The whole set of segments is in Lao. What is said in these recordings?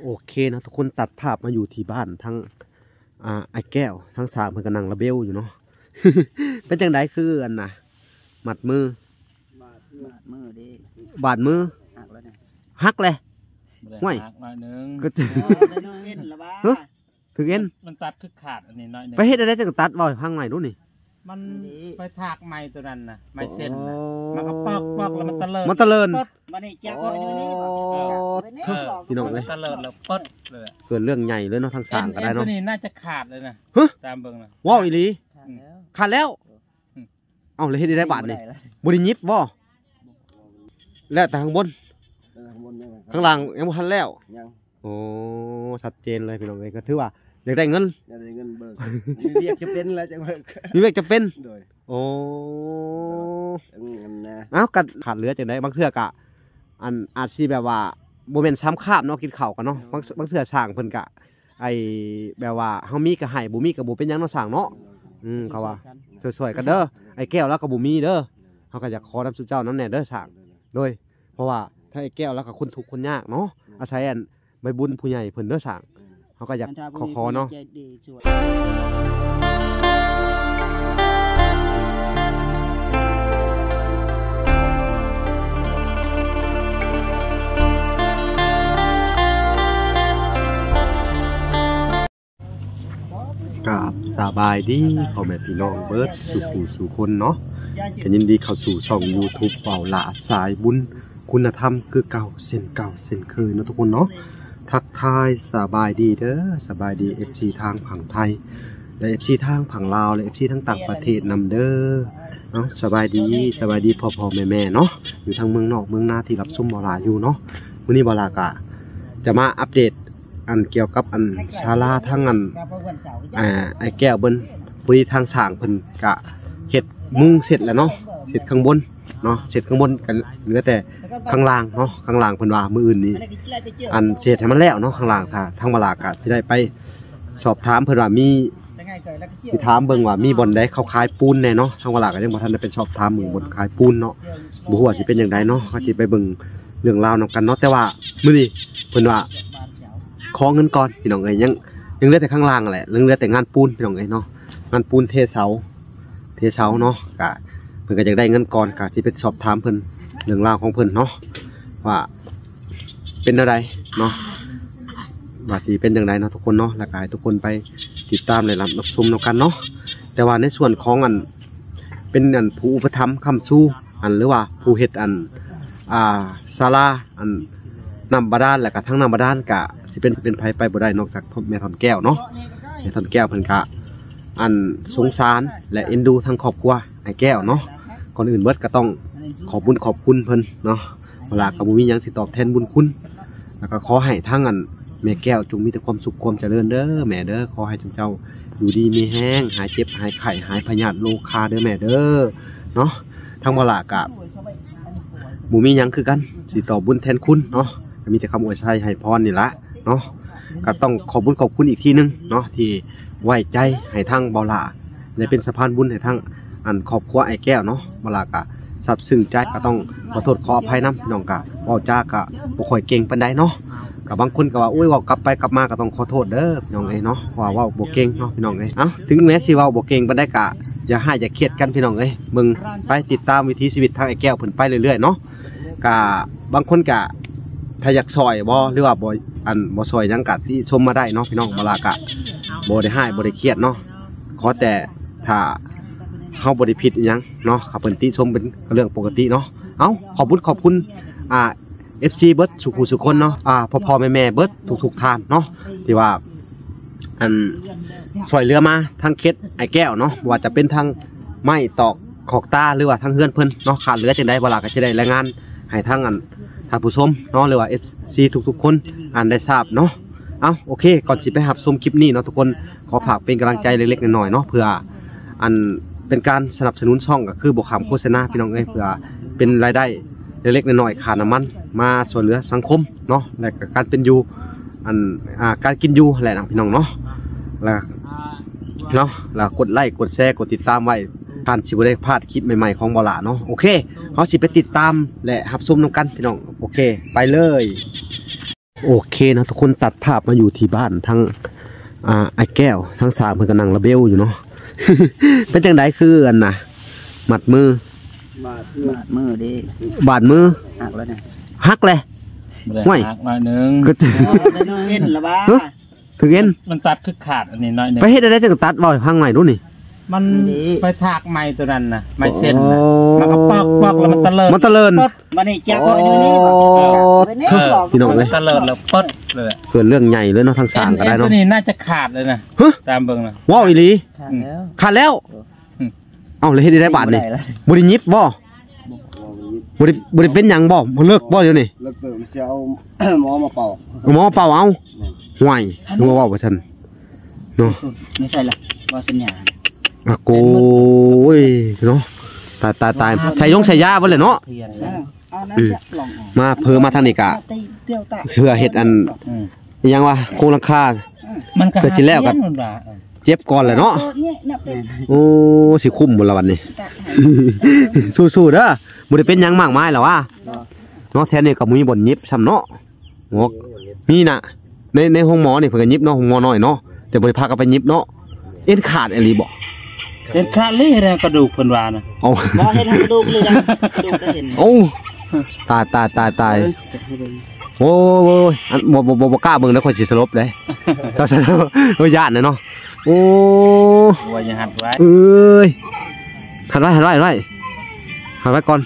ໂອເຄເນາະ ທຸກຄົນ ຕັດພາບມາຢູ່ທີ່ບ້ານທາງ ອ່າ ອ້າຍແກ້ວ ທາງຊ່າງເພິ່ນກຳລັງລະເບວຢູ່ເນາະ. ເປັນຈັ່ງໃດ ຄືອັນນ່າ ມັດມື ບາດມືເດ້ ບາດມື ຫັກແລ້ວນີ້ ຫັກແລ້ວ ບໍ່ໄດ້ ຫ້ວຍ ຫັກໜ້ອຍໜຶ່ງ ກໍ ເອີ ໄດ້ໜ້ອຍໜຶ່ງ ເປັນລະວ່າ ຮະ? ຖືກເອັນ ມັນຕັດຄືຂາດອັນນີ້ໜ້ອຍໜຶ່ງ ໄປເຮັດອັນໃດຈັ່ງຕັດ ເວົ້າໃຫ້ຟັງໃໝ່ດູນີ້. ມັນ ນີ້ ໄປຖາກໄມ້ຕົວນັ້ນນະ ໄມ້ເສັ້ນນະ ອໍ ມັນກໍປອກໆ ແລ້ວມັນຕະເລີດ ມັນຕະເລີດ ປຶດ ບັດນີ້ຈັບ ອໍ ມັນຢູ່ນີ້ ເອີ ພີ່ນ້ອງເອີຍ ຕະເລີດແລ້ວປຶດເລີຍ ເກີດເລື່ອງໃຫຍ່ເລີຍເນາະ ທາງຊ່າງກໍໄດ້ເນາະ ອັນ ອັນຕົວນີ້ໜ້າຈະຂາດເລີຍນະ ຮະ? ຕາມເບິ່ງນະ ເວົ້າອີ່ຫຼີ ຂາດແລ້ວ ຂາດແລ້ວ ເອີ ເອົ້າ ແລ້ວເຮັດໄດ້ບາດນີ້ ບໍ່ໄດ້ຍິບບໍ່? ແລ້ວແຕ່ຂ້າງບົນ ເອີ ຂ້າງບົນຍັງ ຂ້າງລ່າງຍັງບໍ່ທັນແລ້ວ ຍັງ ໂອ້ ຊັດເຈນເລີຍພີ່ນ້ອງເອີຍ ກໍຖືວ່າຢາກໄດ້ເງິນ ຢາກໄດ້ເງິນເບີກ ມີວຽກຈຳເປັນແລ້ວຈັ່ງເບີກ ມີວຽກຈຳເປັນ ໂດຍ ໂອ້ ເອີ ອັນນະ ເອົ້າ ກໍຂາດເຫຼືອຈັ່ງໃດ ບາງເທື່ອກໍ ອັນ ອາດຊິແບບວ່າ ບໍ່ແມ່ນສາມຄາບເນາະ ກິນເຂົ້າກັນເນາະ ບາງ ບາງເທື່ອຊ່າງເພິ່ນກໍ ໄອ້ ແບບວ່າເຮົາມີກໍໃຫ້ ບໍ່ມີກໍບໍ່ເປັນຫຍັງເນາະຊ່າງເນາະ ອືມ ເຂົາວ່າຊ່ວຍໆກັນເດີ ອ້າຍແກ້ວລາວກໍບໍ່ມີເດີ ເຮົາກໍຢາກຂໍນຳຊຸມເຈົ້ານຳແດ່ເດີຊ່າງ ໂດຍ ເພາະວ່າທາງອ້າຍແກ້ວລາວກໍຄົນທຸກຄົນຍາກເນາະ ອືມ ອາໄສອັນໃບບຸນຜູ້ໃຫຍ່ເພິ່ນເດີຊ່າງ ເຮົາກໍຢາກຂໍ ຂໍເນາະ ໃຈດີຊ່ວຍ ກາບສະບາຍດີພໍ່ແມ່ພີ່ນ້ອງເບິດສູ່ຜູ້ສູ່ຄົນເນາະ ກໍຍິນດີເຂົ້າສູ່ຊ່ອງຢູທູບເບົາຫຼ້າສາຍບຸນຄຸນນະທຳຄືເກົ່າເຊັ່ນເກົ່າເຊັ່ນເຄີຍເນາະທຸກຄົນເນາະ ທັກທາຍສະບາຍດີເດີ ສະບາຍດີເອັຟຊີທາງຝັ່ງໄທ ແລະ ເອັຟຊີທາງຝັ່ງລາວ ແລະ ເອັຟຊີທາງຕ່າງປະເທດນຳເດີ ເອົາ ສະບາຍດີ ສະບາຍດີພໍ່ໆແມ່ໆເນາະ ຢູ່ທາງເມືອງນອກເມືອງນາທີ່ຮັບຊົມເບົາຫຼ້າຢູ່ເນາະ ມື້ນີ້ເບົາຫຼ້າກະຈະມາອັບເດດ ອັນກ່ຽວກັບອັນສາລາທາງອັນ ອ່າ ອ້າຍແກ້ວເພິ່ນ ພໍດີທາງຊ່າງເພິ່ນກະເຮັດມຸງເສັດແລ້ວເນາະ ເສັດຂ້າງບົນເນາະ ເສັດຂ້າງບົນ ກະເຫຼືອແຕ່ຂ້າງລ່າງເນາະ ຂ້າງລ່າງເພິ່ນວ່າມື້ອື່ນນີ້ ອັນຊິເຮັດໃຫ້ມັນແລ້ວເນາະ ຂ້າງລ່າງ ຖ້າທາງເວລາກະຊິໄດ້ໄປສອບຖາມເພິ່ນວ່າມີ ຊິຖາມເບິ່ງວ່າມີບ່ອນໃດເຂົາຂາຍປູນແດ່ເນາະ ທາງວາລາກໍຍັງບໍ່ທັນໄດ້ໄປສອບຖາມເບິ່ງບ່ອນຂາຍປູນເນາະ ບໍ່ຮູ້ວ່າຊິເປັນຈັ່ງໃດເນາະ ເຮົາຊິໄປເບິ່ງເລື່ອງລາວນຳກັນເນາະ ແຕ່ວ່າມື້ນີ້ເພິ່ນວ່າຂໍເງິນກ່ອນພີ່ນ້ອງເອີຍ ຍັງ ຍັງເຫຼືອແຕ່ຂ້າງລ່າງແຫຼະ ຍັງເຫຼືອແຕ່ງານປູນພີ່ນ້ອງເອີຍເນາະ ງານປູນເທເສົາ ເທເສົາເນາະ ກະເພິ່ນກໍຢາກໄດ້ເງິນກ່ອນ ກະຊິໄປສອບຖາມເພິ່ນເລື່ອງລາວຂອງເພິ່ນເນາະ ວ່າ ເປັນແນວໃດເນາະ ວ່າຊິເປັນຈັ່ງໃດເນາະທຸກຄົນເນາະ ແລ້ວກໍໃຫ້ທຸກຄົນໄປຕິດຕາມ ແລະ ຮັບຊົມນຳກັນເນາະ ແຕ່ວ່າໃນສ່ວນຂອງອັນ ເປັນອັນຜູ້ອຸປະຖຳຄ້ຳຊູ ອັນ ຫຼືວ່າຜູ້ເຮັດອັນ ອ່າ ສາລາ ອັນ ນ້ຳບາດານ ແລ້ວກໍທັງນ້ຳບາດານ ກະຊິເປັນ ເປັນໃຜໄປບໍ່ໄດ້ນອກຈາກແມ່ທ່ອນແກ້ວເນາະ ແມ່ທ່ອນແກ້ວເພິ່ນກະ ອັນ ສົງສານ ແລະ ເອັນດູທັງຄອບຄົວອ້າຍແກ້ວເນາະ ກ່ອນອື່ນເບິດກໍຕ້ອງຂອບບຸນຂອບຄຸນເພິ່ນເນາະ ເວລາກໍບໍ່ມີຫຍັງຊິຕອບແທນບຸນຄຸນ ແລ້ວກໍຂໍໃຫ້ທັງອັນແມ່ແກ້ວຈົ່ງມີແຕ່ຄວາມສຸກຄວາມຈະເລີນເດີແມ່ເດີ ຂໍໃຫ້ເຈົ້າຢູ່ດີມີແຮງ ຫາຍເຈັບຫາຍໄຂ້ ຫາຍພະຍາດໂລຄາເດີແມ່ເດີເນາະ ທາງເວລາກໍບໍ່ມີຫຍັງຄືກັນຊິຕອບບຸນແທນຄຸນເນາະ ກໍມີແຕ່ຄຳອວຍໄຊໃຫ້ພອນນີ້ລະເນາະ ກໍຕ້ອງຂອບບຸນຂອບຄຸນອີກທີໜຶ່ງເນາະ ທີ່ໄວ້ໃຈໃຫ້ທາງເບົາຫຼ້າ ແລະ ເປັນສະພານບຸນໃຫ້ທາງ ອັນ ຄອບຄົວອ້າຍແກ້ວເນາະ ເບົາຫຼ້າກະຊາບຊຶ້ງໃຈ ກະຕ້ອງຂໍໂທດຂໍອະໄພນຳ ພີ່ນ້ອງ ກະເວົ້າຈາກະບໍ່ຄ່ອຍເກັ່ງປານໃດເນາະ ກະບາງຄົນກະວ່າ ໂອ້ຍ ເວົ້າກັບໄປກັບມາ ກະຕ້ອງຂໍໂທດເດີພີ່ນ້ອງເອີຍເນາະ ເພາະວ່າເວົ້າບໍ່ເກັ່ງເນາະ ພີ່ນ້ອງເອີຍ ເອົ້າ ເຖິງແມ້ຊິເວົ້າບໍ່ເກັ່ງປານໃດ ກະຢ່າຮ້າຍຢ່າຄຽດກັນ ພີ່ນ້ອງເອີຍ ເບິ່ງໄປ ຕິດຕາມວິຖີຊີວິດທາງອ້າຍແກ້ວເພິ່ນໄປເລື້ອຍໆເນາະ ກະບາງຄົນກະ ຖ້າຢາກຊ່ອຍບໍ່ ຫຼືວ່າບໍ່ ອັນ ບໍ່ຊ່ອຍຫຍັງກະຕິຊົມມາໄດ້ເນາະ ພີ່ນ້ອງ ເວລາກະບໍ່ໄດ້ຮ້າຍບໍ່ໄດ້ຄຽດເນາະ ຂໍແຕ່ຖ້າເຮົາບໍ່ໄດ້ຜິດອີ່ຫຍັງເນາະ ຖ້າເພິ່ນຕິຊົມເປັນເລື່ອງປົກກະຕິເນາະ ເອົ້າ ຂອບຄຸນ ຂອບຄຸນ ອ່າ ເອັຟຊີ ເບິດສູ່ຜູ້ສູ່ຄົນເນາະ ອ່າ ພໍ່ໆແມ່ໆເບິດທຸກໆທ່ານເນາະ ທີ່ວ່າ ອັນ ຊ່ວຍເຫຼືອມາທາງເຂດອ້າຍແກ້ວເນາະ ບໍ່ວ່າຈະເປັນທາງໄມ້ຕອກຂອກຕາ ຫຼືວ່າທາງເຮືອນເພິ່ນເນາະ ຂາດເຫຼືອຈັ່ງໃດ ເບົາຫຼ້າກໍຈະໄດ້ລາຍງານໃຫ້ທາງ ອັນ ທ່ານຜູ້ຊົມເນາະ ຫຼືວ່າເອັຟຊີທຸກໆຄົນ ອັນ ໄດ້ຊາບເນາະ ເອົ້າ ໂອເຄ ກ່ອນຊິໄປຮັບຊົມຄລິບນີ້ເນາະທຸກຄົນ ຂໍຝາກເປັນກຳລັງໃຈເລັກໆນ້ອຍໆເນາະ ເພື່ອ ອັນ ເປັນການສະໜັບສະໜູນຊ່ອງ ກໍຄືບໍ່ຂ້າມໂຄສະນາ ພີ່ນ້ອງເອີຍ ເພື່ອເປັນລາຍໄດ້ເລັກໆນ້ອຍໆ ຄ່ານ້ຳມັນ ມາຊ່ວຍເຫຼືອສັງຄົມເນາະ ແລະ ກະການເປັນຢູ່ ອັນ ອ່າ ການກິນຢູ່ຫັ້ນແຫຼະເນາະ ພີ່ນ້ອງເນາະ ແລະ ເນາະ ແລ້ວກົດໄລ ກົດແຊ ກົດຕິດຕາມໄວ້ ທ່ານຊິບໍ່ໄດ້ພາດຄລິບໃໝ່ໆຂອງເບົາຫຼ້າເນາະ ໂອເຄ ເຮົາຊິໄປຕິດຕາມ ແລະ ຮັບຊົມນຳກັນ ພີ່ນ້ອງ ໂອເຄ ໄປເລີຍ. ໂອເຄເນາະ ທຸກຄົນ ຕັດພາບມາຢູ່ທີ່ບ້ານທາງ ອ່າ ອ້າຍແກ້ວ ທາງຊ່າງເພິ່ນກຳລັງລະເບວຢູ່ເນາະ. ເປັນຈັ່ງໃດ ຄືອັນນ່າ ມັດມື? ບາດມື ບາດມືເດ້ ບາດມື ຫັກແລ້ວນະ ຫັກແລ້ວ. ບໍ່ໄດ້ ຫ້ວຍ ຫັກໜ້ອຍໜຶ່ງ ຄື ເອັນລະວ່າ ຮະ? ຖືກເອັນ ມັນຕັດຄືຂາດອັນນີ້ໜ້ອຍໜຶ່ງ. ໄປເຮັດຈັ່ງໃດຈັ່ງຕັດ ເວົ້າໃຫ້ຟັງໃໝ່ດູນີ້. ມັນ ນີ້ ໄປຖາກໄມ້ຕົວນັ້ນນະ ໄມ້ເສັ້ນນະ ອໍ ມັນກໍປອກໆ ແລ້ວມັນຕະເລີດ ມັນຕະເລີດ ປຶດ ບັດນີ້ຈະເອົາຢູ່ນີ້ ອໍ ເອີ ເອີ ພີ່ນ້ອງເອີຍ ມັນຕະເລີດແລ້ວປຶດເລີຍ. ເກີດເລື່ອງໃຫຍ່ເລີຍເນາະ ທາງຊ່າງກໍໄດ້ເນາະ ອັນ ອັນຕົວນີ້ໜ້າຈະຂາດເລີຍນະ. ຮະ? ຕາມເບິ່ງນະ ເວົ້າອີ່ຫຼີ ຂາດແລ້ວ ອືມ ຂາດແລ້ວ. ເອີ ເອົ້າ ແລ້ວເຮັດໄດ້ບາດນີ້? ບໍ່ໄດ້ແລ້ວ ບໍ່ໄດ້ຫຍິບບໍ່? ບໍ່ໄດ້ ບໍ່ໄດ້ເປັນຫຍັງບໍ່? ເລີກບໍ່ດຽວນີ້? ເລີກເຕີບ ຈະເອົາໝໍມາເປົ່າ ເອົາໝໍມາເປົ່າເອົາ. ແມ່ນ ຫ້ວຍ ຄືວ່າເວົ້າວ່າຊັ້ນເນາະ. ເອີ ນີ້ໃສ່ລະ ວ່າສັນຍາ ອາໂກຍເນາະ. ຕາຍ ຕາຍ ຕາຍ ໃສ່ຢົງໃສ່ຢາເບິດແຫຼະເນາະ. ເອີ ເອົານັ້ນ ອືມ ຈະລອງອອກ ມາເພີມາທາງນີ້ກະ ເພື່ອເຮັດອັນ ອືມ ອີ່ຫຍັງວະ ໂຄງຫຼັງຄາ ມັນກໍ ເພື່ອຊິແລ້ວກໍ ມັນວ່າ ເອີ ເຈັບກ່ອນແຫຼະເນາະ. ໂອ້ ຊິຄຸ້ມບໍ່ລະບັດນີ້? ສູ້ໆເດີ ບໍ່ໄດ້ເປັນຫຍັງມາກມາຍລະຫວາ ເນາະ. ແຖວນີ້ກໍບໍ່ມີບ່ອນຫຍິບຊ້ຳເນາະ. ໂອ້ ມີນະ ໃນ ໃນໂຮງໝໍນີ້ເພິ່ນກໍຫຍິບເນາະ ໂຮງໝໍນ້ອຍເນາະ ແຕ່ບໍ່ໄດ້ພາກັນໄປຫຍິບເນາະ. ເອັນຂາດອີ່ຫຼີບໍ່? ເອັນຂາດເລີຍ ກະດູກເພິ່ນວ່ານະ. ໂອ້ ບໍ່ເຫັນກະດູກເລີຍ ກະດູກກໍເຫັນ. ໂອ້ ຕາຍ ຕາຍ ຕາຍ ຕາຍ. ໂອ້ຍ ອັນ ບໍ່ ບໍ່ ບໍ່ ບໍ່ກ້າເບິ່ງເດີ ຂ້ອຍຊິສະຫຼົບເດ້. ເຈົ້າສະຫຼົບ ໂອ້ຍ ຢ້ານເນາະ. ໂອ້ ວ່າຢ່າຫັດໄວ້ ເອີຍ ຫັດໄວ້ ຫັດໄວ້ ຫັດໄວ້ ຫັດໄວ້ກ່ອນ.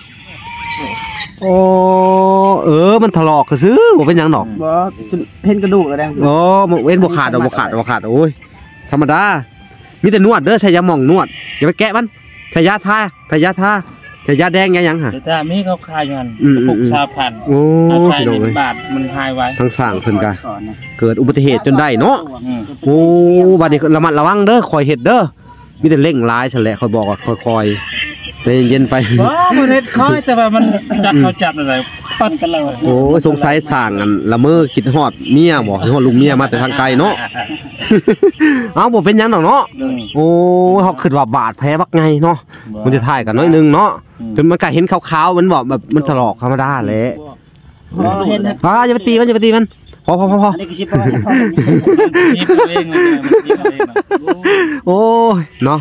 ໂອ້ ເອີ ມັນຖະຫຼອກຊື່ໆ ບໍ່ເປັນຫຍັງດອກ. ບໍ່ ເຫັນກະດູກແລ້ວ. ໂອ້ ເຫັນບໍ່ຂາດດອກ ບໍ່ຂາດ ບໍ່ຂາດ. ໂອ້ຍ ທຳມະດາ ມີແຕ່ນວດເດີ ໃຊ້ຢາໝອງນວດ ຢ່າໄປແກະມັນ ໃຊ້ຢາທາ ໃຊ້ຢາທາ ໃຊ້ຢາແດງ ຢາຫຍັງຫະ. ແຕ່ຖ້າມີເຂົາຂາຍຢູ່ຫັ້ນ ອືມ ກະປຸກ ອືມ ຊາວພັນ. ໂອ້ ເອົາໃຊ້ ພີ່ນ້ອງເອີຍ ໜຶ່ງບາດມັນຫາຍໄວ. ທາງຊ່າງເພິ່ນກະເກີດອຸບັດຕິເຫດຈົນໄດ້ເນາະ. ອືມ ໂອ້ ບັດນີ້ລະມັດລະວັງເດີ ຄ່ອຍເຮັດເດີ. ມີແຕ່ເລັ່ງຫຼາຍຊັ້ນແຫຼະ ຂ້ອຍບອກວ່າຄ່ອຍໆ ໃຈເຢັນໆໄປ. ບໍ່ ບໍ່ເຮັດຄ່ອຍ ແຕ່ວ່າມັນຈັບເຂົາຈັບນັ້ນແຫຼະ ປັດກັນແລ້ວ. ໂອ້ຍ ສົງໄສຊ່າງອັນລະເມີຄິດຮອດເມຍບໍ ຄິດຮອດລູກເມຍມາແຕ່ທາງໄກເນາະ. ເອົ້າ ບໍ່ເປັນຫຍັງດອກເນາະ. ໂດຍ ໂອ້ຍ ເຮົາຄິດວ່າບາດແຜບັກໃຫຍ່ເນາະ ບໍ່ ມັນຈະຖ່າຍກັນໜ້ອຍໜຶ່ງເນາະ. ອືມ ຈົນມັນກະເຫັນຂາວໆ ມັນບໍ່ ແບບມັນຖະຫຼອກທຳມະດາແຫຼະ. ບໍ່ເຫັນ ອ່າ ຢ່າໄປຕີມັນ ຢ່າໄປຕີມັນ. ພໍ ພໍ ພໍ ພໍ ອັນນີ້ຄືຊິພໍ ພໍ ໂອ້ຍເນາະ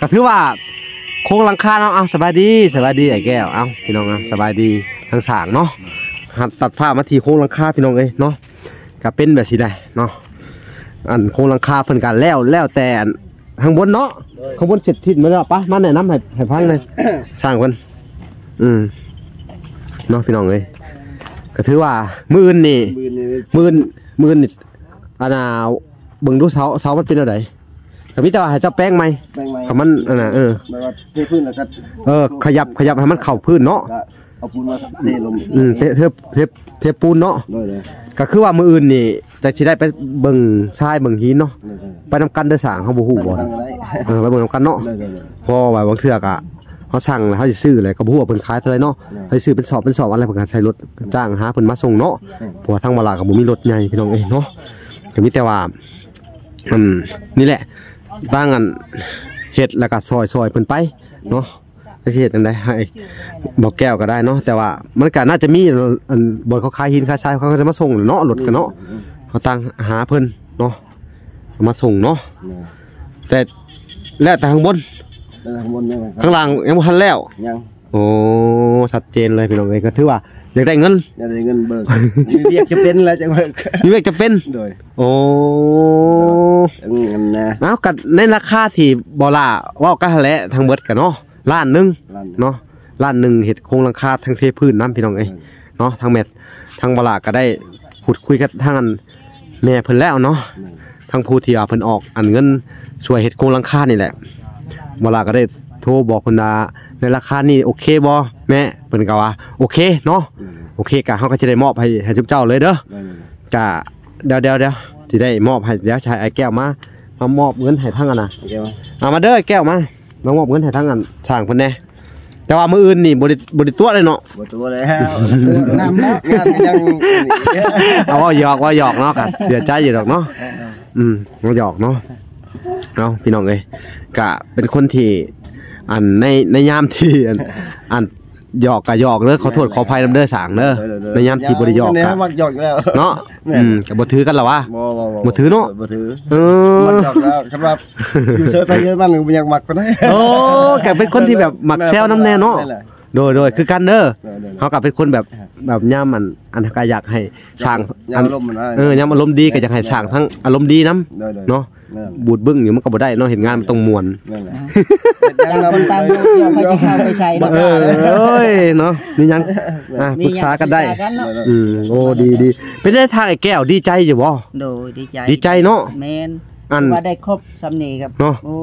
ກະຖືວ່າໂຄງຫຼັງຄາເນາະ. ເອົ້າ ສະບາຍດີ ສະບາຍດີອ້າຍແກ້ວ. ເອົ້າ ພີ່ນ້ອງ ສະບາຍດີທາງຊ່າງເນາະ. ຕັດພາບມາທີ່ໂຄງຫຼັງຄາ ພີ່ນ້ອງເອີຍເນາະ ກະເປັນແບບຊີ້ໄດ໋ເນາະ. ອັນໂຄງຫຼັງຄາເພິ່ນກະແລ້ວ ແລ້ວແຕ່ອັນ ຂ້າງບົນເນາະ. ໂດຍ ຂ້າງບົນເສັດສິ້ນໝົດແລ້ວ. ປະ ມາແນະນຳໃຫ້ ໃຫ້ຟັງເລີຍ ຊ່າງເພິ່ນ. ອືມ ເນາະ ພີ່ນ້ອງເອີຍ ກະຖືວ່າມື້ອື່ນນີ້ ມື້ອື່ນນີ້ ມື້ອື່ນ ມື້ອື່ນນີ້ ອັນນ່າ ເບິ່ງດູເສົາ ເສົາມັນເປັນແນວໃດ. ກະມີແຕ່ວ່າໃຫ້ເຈົ້າແປງໃໝ່ ແປງໃໝ່ ໃຫ້ມັນ ອັນນ່າ ເອີ ແບບວ່າເທພື້ນແລ້ວກໍ ເອີ ຂະຫຍັບ ຂະຫຍັບໃຫ້ມັນເຂົ້າພື້ນເນາະ. ເອົາປູນມາເທລົງ ອືມ ເທ ເທ ເທ ເທປູນເນາະ. ໂດຍ ໂດຍ ກະຄືວ່າມື້ອື່ນນີ້ ຈັກຊິໄດ້ໄປເບິ່ງຊາຍເບິ່ງຫີນເນາະ. ໂດຍ ໂດຍ ໄປນຳກັນເດີຊ່າງ ເຮົາບໍ່ຮູ້ບໍ່. ໄປນຳກັນກໍໄດ້ ເອີ ໄປເບິ່ງນຳກັນເນາະ. ໂດຍ ໂດຍ ໂດຍ ເພາະວ່າບາງເທື່ອກະເຮົາສັ່ງແລ້ວ ເຮົາຊິຊື້ແລ້ວກໍບໍ່ຮູ້ວ່າເພິ່ນຂາຍເທົ່າໃດເນາະ. ໂດຍ ເຮົາຊິຊື້ເປັນສອບເປັນສອບ ອັນໃດເພິ່ນກະໃຊ້ລົດຈ້າງຫາເພິ່ນມາສົ່ງເນາະ. ໂດຍ ເພາະວ່າທາງວາລະກໍບໍ່ມີລົດໃຫຍ່ ພີ່ນ້ອງເອີຍເນາະ. ກະມີແຕ່ວ່າ ອັນນີ້ແຫຼະ ທາງອັນເຮັດແລ້ວກໍຊ່ອຍໆເພິ່ນໄປເນາະ. ຈັກຊິເຮັດຈັ່ງໃດ ໃຫ້ບໍ່ແກ້ວກໍໄດ້ເນາະ. ແຕ່ວ່າມັນກໍໜ້າຈະມີ ອັນ ບ່ອນເຂົາຂາຍຫີນຂາຍຊາຍ ເຂົາກໍຈະມາສົ່ງແຫຼະເນາະ ລົດກໍເນາະ. ເຮົາຕາມຫາເພິ່ນເນາະ ເອົາມາສົ່ງເນາະ. ແຕ່ ແລ້ວແຕ່ຂ້າງບົນ ແລ້ວແຕ່ຂ້າງບົນຍັງ ຂ້າງລ່າງຍັງບໍ່ທັນແລ້ວ. ຍັງ ໂອ້ ຊັດເຈນເລີຍ ພີ່ນ້ອງເອີຍ. ກໍຖືວ່າຢາກໄດ້ເງິນ ຢາກໄດ້ເງິນເບີກ ມີວຽກຈຳເປັນແລ້ວຈັ່ງເບີກ ມີວຽກຈຳເປັນ. ໂດຍ ໂອ້ ເອີ ອັນນັ້ນນະ. ເອົ້າ ກໍໃນລາຄາທີ່ບໍ່ຫຼ້າເວົ້າກັນຫັ້ນແຫຼະ ທັງເບິດກໍເນາະ ລ້ານໜຶ່ງ ລ້ານໜຶ່ງເນາະ. ລ້ານໜຶ່ງເຮັດໂຄງຫຼັງຄາ ທັງເທພື້ນນຳ ພີ່ນ້ອງເອີຍ ເອີ ເນາະ. ທາງແມ່ ທາງບໍ່ຫຼ້າກໍໄດ້ພູດຄຸຍກັບທາງອັນແມ່ເພິ່ນແລ້ວເນາະ. ແມ່ນ ທາງຜູ້ທີ່ວ່າເພິ່ນອອກອັນເງິນຊ່ວຍເຮັດໂຄງຫຼັງຄານີ້ແຫຼະ ບໍ່ຫຼ້າກໍໄດ້ໂທບອກເພິ່ນວ່າ ໃນລາຄານີ້ໂອເຄບໍ່ແມ່? ເພິ່ນກໍວ່າໂອເຄເນາະ. ແມ່ນ ໂອເຄ ກໍເຮົາກໍຈະໄດ້ມອບໃຫ້ ໃຫ້ຊຸມເຈົ້າເລີຍເດີ. ແມ່ນ ກໍດຽວໆໆ ຊິໄດ້ມອບໃຫ້ ດຽວໃຫ້ອ້າຍແກ້ວມາ ມາມອບເງິນໃຫ້ທາງອັນນ່າ ອ້າຍແກ້ວ ເອົາມາເດີ ອ້າຍແກ້ວມາ ມາມອບເງິນໃຫ້ທາງອັນຊ່າງເພິ່ນແດ່. ແຕ່ວ່າມື້ອື່ນນີ້ບໍ່ໄດ້ ບໍ່ໄດ້ຕົວະເລີຍເນາະ. ບໍ່ຕົວະແລ້ວ ນຳເນາະ ງານຍັງ ເອົາ ເວົ້າຫຍອກ ເວົ້າຫຍອກເນາະ ກໍເສຍໃຈຢູ່ດອກເນາະ. ເອີ ເອີ ອືມ ເວົ້າຫຍອກເນາະ. ເອົາ ພີ່ນ້ອງເອີຍ ກະເປັນຄົນທີ່ ອັນ ໃນ ໃນຍາມທີ່ ອັນ ອັນ ຢອກກະຢອກເດີ ຂໍໂທດຂໍອະໄພນຳເດີຊ່າງເດີ ໂດຍໆໆ ໃນຍາມທີ່ບໍ່ໄດ້ຢອກ ແນວ ກະ ມັກຢອກຢູ່ແລ້ວເນາະ ອືມ ກະບໍ່ຖືກັນລະວະ ບໍ່ ບໍ່ ບໍ່ຖືເນາະ ບໍ່ຖື ເອີ ມັກຢອກແລ້ວ ຄັນວ່າຢູ່ເຊີຍໄປເຊີຍມັນກໍບໍ່ຢາກມັກປານໃດ ໂອ້ ກະເປັນຄົນທີ່ແບບມັກແຊວນຳແນ່ເນາະ ແມ່ນແຫຼະ ໂດຍໆ ຄືກັນເດີ ໂດຍໆ ເຮົາກໍເປັນຄົນແບບ ແບບຍາມອັນ ອັນ ກໍຢາກໃຫ້ສ້າງ ຍາມອາລົມນະ ເອີ ຍາມອາລົມດີກໍຢາກໃຫ້ສ້າງທັງອາລົມດີນຳ ໂດຍໆ ເນາະ ແມ່ນ ບູດບຶ້ງຢູ່ມັນກໍບໍ່ໄດ້ເນາະ ເຮັດງານມັນຕ້ອງມ່ວນ ແມ່ນແຫຼະ ຕ່າງຄົນຕ່າງຢູ່ ໃຜຊິເຂົ້າໄປໃສ່ ເອີ ໂອ້ຍ ເນາະ ມີຫຍັງ ອ່າ ປຶກສາກັນໄດ້ ປຶກສາກັນເນາະ ອືມ ໂອ້ ດີໆ ເປັນໄດທາງອ້າຍແກ້ວ ດີໃຈຢູ່ບໍ່? ໂດຍ ດີໃຈ ດີໃຈເນາະ ແມ່ນ ອັນ ວ່າໄດ້ຄົບຊ່ຳນີ້ກັບ ເນາະ ໂອ້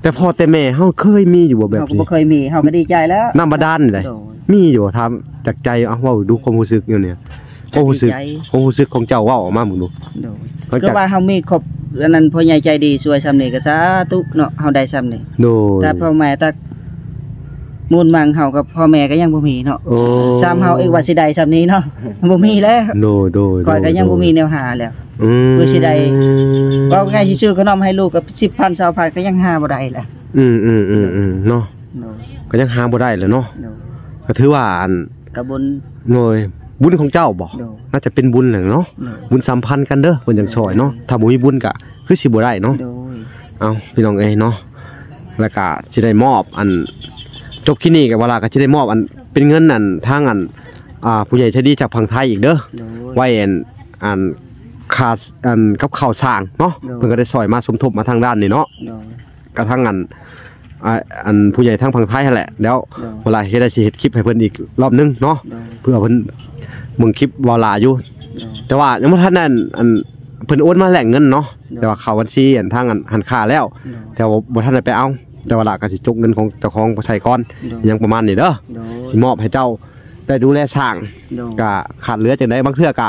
ແຕ່ພໍ່ແຕ່ແມ່ເຮົາເຄີຍມີຢູ່ບໍ່ແບບນີ້? ເຮົາກໍບໍ່ເຄີຍມີ ເຮົາກໍດີໃຈແລ້ວ ນ້ຳບາດານນີ້ແຫຼະ ໂດຍ ມີຢູ່ ຖາມຈາກໃຈ ເອົາ ເວົ້າດູຄວາມຮູ້ສຶກຢູ່ນີ້ ຄວາມຮູ້ສຶກ ຄວາມຮູ້ສຶກຂອງເຈົ້າເວົ້າອອກມາເບິ່ງດູ ໂດຍ ຄືວ່າເຮົາມີຄົບ ອັນນັ້ນ ພໍ່ໃຫຍ່ໃຈດີຊ່ວຍຊ່ຳນີ້ກໍສາທຸເນາະ ເຮົາໄດ້ຊ່ຳນີ້ ໂດຍ ແຕ່ພໍ່ແມ່ຕັກມູນມັງເຮົາກັບພໍ່ແມ່ກໍຍັງບໍ່ມີເນາະ ໂອ້ ຊ້ຳເຮົາອີກວ່າຊິໄດ້ຊ່ຳນີ້ເນາະ ບໍ່ມີແລ້ວ ໂດຍໆ ຂ້ອຍກໍຍັງບໍ່ມີແນວຫາແລ້ວ ອືມ ຄືຊິໄດ້ ເວົ້າງ່າຍ ຊິຊື້ຂະໜົມໃຫ້ລູກກໍສິບພັນ ຊາວພັນ ກໍຍັງຫາບໍ່ໄດ້ລະ ອືມໆໆໆ ເນາະ ໂດຍ ກໍຍັງຫາບໍ່ໄດ້ລະເນາະ ໂດຍ ກໍຖືວ່າອັນ ກະບຸນ ໂດຍ ບຸນຂອງເຈົ້າບໍ່? ໂດຍ ໜ້າຈະເປັນບຸນແຫຼະເນາະ ໂດຍ ບຸນສຳພັນກັນເດີ ເພິ່ນຈັ່ງຊ່ອຍເນາະ ໂດຍ ຖ້າບໍ່ມີບຸນກະຄືຊິບໍ່ໄດ້ເນາະ ໂດຍ ເອົາ ພີ່ນ້ອງເອີຍເນາະ ແລ້ວກະຊິໄດ້ມອບ ອັນ ຈົບຄລິບນີ້ກໍວ່າລະ ກໍຊິໄດ້ມອບ ອັນ ເປັນເງິນ ອັນ ທາງ ອັນ ອ່າ ຜູ້ໃຫຍ່ໃຈດີຈາກຝັ່ງໄທອີກເດີ ໂດຍ ໄວ້ ອັນ ອັນ ຄ່າ ອັນ ກັບເຂົ້າສ້າງເນາະ ໂດຍ ເພິ່ນກໍໄດ້ຊ່ອຍມາສົມທົບມາທາງດ້ານນີ້ເນາະ ໂດຍ ກະທັງອັນ ອ່າ ອັນຜູ້ໃຫຍ່ທາງຝັ່ງໄທຫັ້ນແຫຼະ ແລ້ວ ໂດຍ ເວລາເຮັດໄດ້ຊິເຮັດຄລິບໃຫ້ເພິ່ນອີກລອບໜຶ່ງເນາະ ໂດຍ ເພື່ອເພິ່ນເບິ່ງຄລິບວາລາຢູ່ ໂດຍ ແຕ່ວ່າຍັງບໍ່ທັນນັ້ນ ອັນ ເພິ່ນໂອນມາແລກເງິນເນາະ ໂດຍ ແຕ່ວ່າເຂົ້າບັນຊີອັນທາງອັນຫັ້ນຄ່າແລ້ວ ໂດຍ ແຕ່ວ່າບໍ່ທັນໄດ້ໄປເອົາ ແຕ່ວ່າລະກໍຊິຈົກເງິນຂອງເຈົ້າຂອງໄປໃສ່ກ່ອນ ໂດຍ ຫຍັງປະມານນີ້ເດີ ໂດຍ ຊິມອບໃຫ້ເຈົ້າໄດ້ດູແລສ້າງ ໂດຍ ກະຂາດເຫຼືອຈັ່ງໃດ ບາງເທື່ອກະ